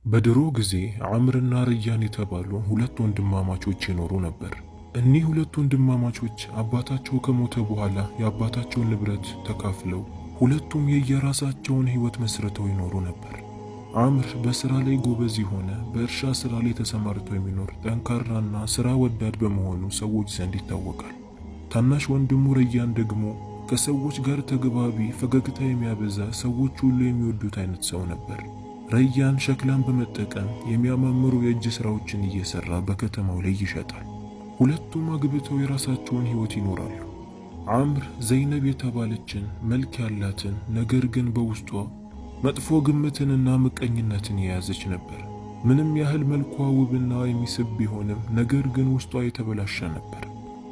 በድሮ ጊዜ አምርና ረያን የተባሉ ሁለት ወንድማማቾች ይኖሩ ነበር። እኒህ ሁለት ወንድማማቾች አባታቸው ከሞተ በኋላ የአባታቸውን ንብረት ተካፍለው ሁለቱም የየራሳቸውን ሕይወት መስርተው ይኖሩ ነበር። አምር በስራ ላይ ጎበዝ የሆነ፣ በእርሻ ስራ ላይ ተሰማርቶ የሚኖር ጠንካራና ስራ ወዳድ በመሆኑ ሰዎች ዘንድ ይታወቃል። ታናሽ ወንድሙ ረያን ደግሞ ከሰዎች ጋር ተግባቢ፣ ፈገግታ የሚያበዛ፣ ሰዎች ሁሉ የሚወዱት አይነት ሰው ነበር። ረያን ሸክላን በመጠቀም የሚያማምሩ የእጅ ሥራዎችን እየሠራ በከተማው ላይ ይሸጣል። ሁለቱም አግብተው የራሳቸውን ሕይወት ይኖራሉ። አምር ዘይነብ የተባለችን መልክ ያላትን ነገር ግን በውስጧ መጥፎ ግምትንና ምቀኝነትን የያዘች ነበር። ምንም ያህል መልኳ ውብና የሚስብ ቢሆንም ነገር ግን ውስጧ የተበላሸ ነበር።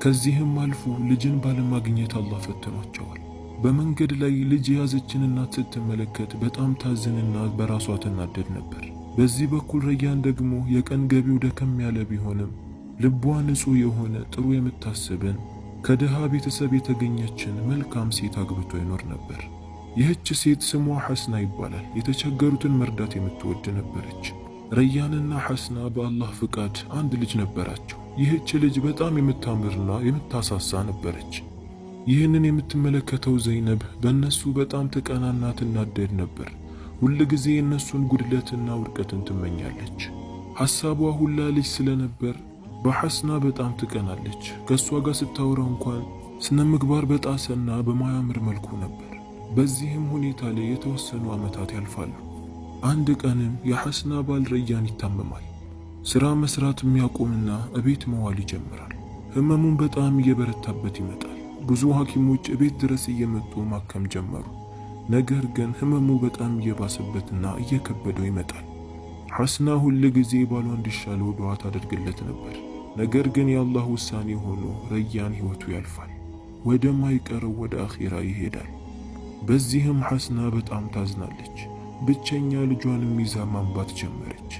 ከዚህም አልፎ ልጅን ባለማግኘት አላህ ፈትኗቸዋል። በመንገድ ላይ ልጅ የያዘችን እናት ስትመለከት በጣም ታዝንና በራሷ ትናደድ ነበር። በዚህ በኩል ረያን ደግሞ የቀን ገቢው ደከም ያለ ቢሆንም ልቧ ንጹሕ የሆነ፣ ጥሩ የምታስብን፣ ከድሃ ቤተሰብ የተገኘችን መልካም ሴት አግብቶ ይኖር ነበር። ይህች ሴት ስሟ ሐስና ይባላል። የተቸገሩትን መርዳት የምትወድ ነበረች። ረያንና ሐስና በአላህ ፍቃድ አንድ ልጅ ነበራቸው። ይህች ልጅ በጣም የምታምርና የምታሳሳ ነበረች። ይህንን የምትመለከተው ዘይነብ በእነሱ በጣም ትቀናና ትናደድ ነበር። ሁል ጊዜ የእነሱን ጉድለትና ውድቀትን ትመኛለች። ሐሳቧ ሁላ ልጅ ስለነበር በሐስና በጣም ትቀናለች። ከእሷ ጋር ስታወራ እንኳን ስነ ምግባር በጣሰና በማያምር መልኩ ነበር። በዚህም ሁኔታ ላይ የተወሰኑ ዓመታት ያልፋሉ። አንድ ቀንም የሐስና ባል ረያን ይታመማል። ሥራ መስራት የሚያቆምና እቤት መዋል ይጀምራል። ህመሙን በጣም እየበረታበት ይመጣል። ብዙ ሐኪሞች እቤት ድረስ እየመጡ ማከም ጀመሩ። ነገር ግን ህመሙ በጣም እየባሰበትና እየከበደው ይመጣል። ሐስና ሁል ጊዜ ባሏ እንዲሻለው ዱዓ ታደርግለት ነበር። ነገር ግን የአላህ ውሳኔ ሆኖ ረያን ሕይወቱ ያልፋል፣ ወደማይቀረው ወደ አኺራ ይሄዳል። በዚህም ሐስና በጣም ታዝናለች። ብቸኛ ልጇንም ይዛ ማንባት ጀመረች።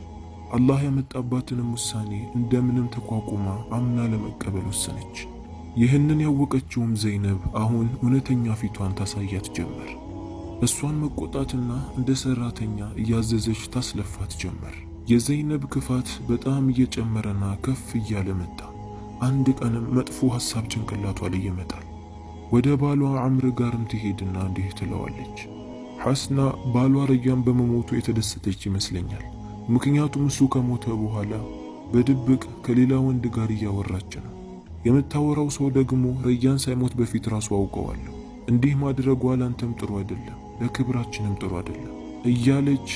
አላህ ያመጣባትንም ውሳኔ እንደምንም ተቋቁማ አምና ለመቀበል ወሰነች። ይህንን ያወቀችውም ዘይነብ አሁን እውነተኛ ፊቷን ታሳያት ጀመር። እሷን መቆጣትና እንደ ሰራተኛ እያዘዘች ታስለፋት ጀመር። የዘይነብ ክፋት በጣም እየጨመረና ከፍ እያለ መጣ። አንድ ቀንም መጥፎ ሐሳብ ጭንቅላቷ ላይ ይመጣል። ወደ ባሏ አምር ጋርም ትሄድና እንዲህ ትለዋለች። ሐስና ባሏ ረያን በመሞቱ የተደሰተች ይመስለኛል። ምክንያቱም እሱ ከሞተ በኋላ በድብቅ ከሌላ ወንድ ጋር እያወራች ነው። የምታወራው ሰው ደግሞ ረያን ሳይሞት በፊት ራሱ አውቀዋለሁ። እንዲህ ማድረጓ ላንተም ጥሩ አይደለም፣ ለክብራችንም ጥሩ አይደለም እያለች